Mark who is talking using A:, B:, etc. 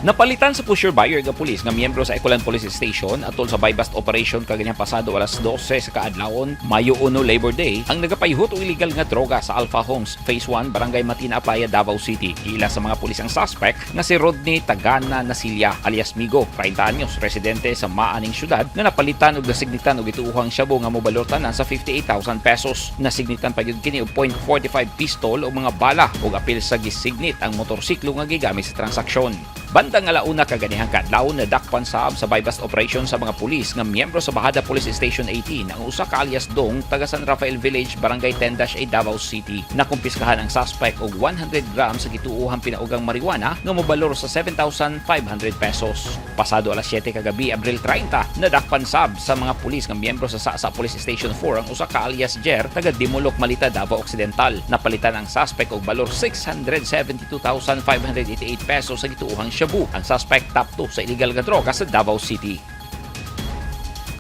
A: Napalitan sa pusher buyer nga pulis nga miyembro sa Ecoland Police Station atol sa buy-bust operation kaganihang pasado alas 12 sa kaadlawon, Mayo 1, Labor Day, ang nagapayhot og illegal nga droga sa Alpha Homes, Phase 1, Barangay Matina, Playa, Davao City. Ila sa mga pulis ang suspect nga si Rodney Tagana Nasilia alias Migo, 30 anyos, residente sa maaning syudad nga napalitan og nasignitan og gituohang shabu nga mobalor tanan sa 58,000 pesos. Nasignitan pa gyud kini og .45 pistol o mga bala ug apil sa gisignit ang motorsiklo nga gigamit sa transaksyon. Bandang alauna kaganihang kaadlaw, nadakpan sab sa buy-bust operation sa mga pulis nga miyembro sa Bajada Police Station 18 ang usa ka alias Dong taga San Rafael Village, Barangay 10-A, Davao City. Nakumpiskahan ang suspect og 100 grams sa gituohang pinaugang marijuana nga mobalor sa 7,500 pesos. Pasado alas 7 kagabi, Abril 30, nadakpan sab sa mga pulis nga miyembro sa Sasa Police Station 4 ang usa ka alias Jer taga Dimulok, Malita, Davao Occidental. Napalitan ang suspect og balor 672,588 pesos sa gituohang shabu. Ang suspect top 2 sa illegal nga droga sa Davao City.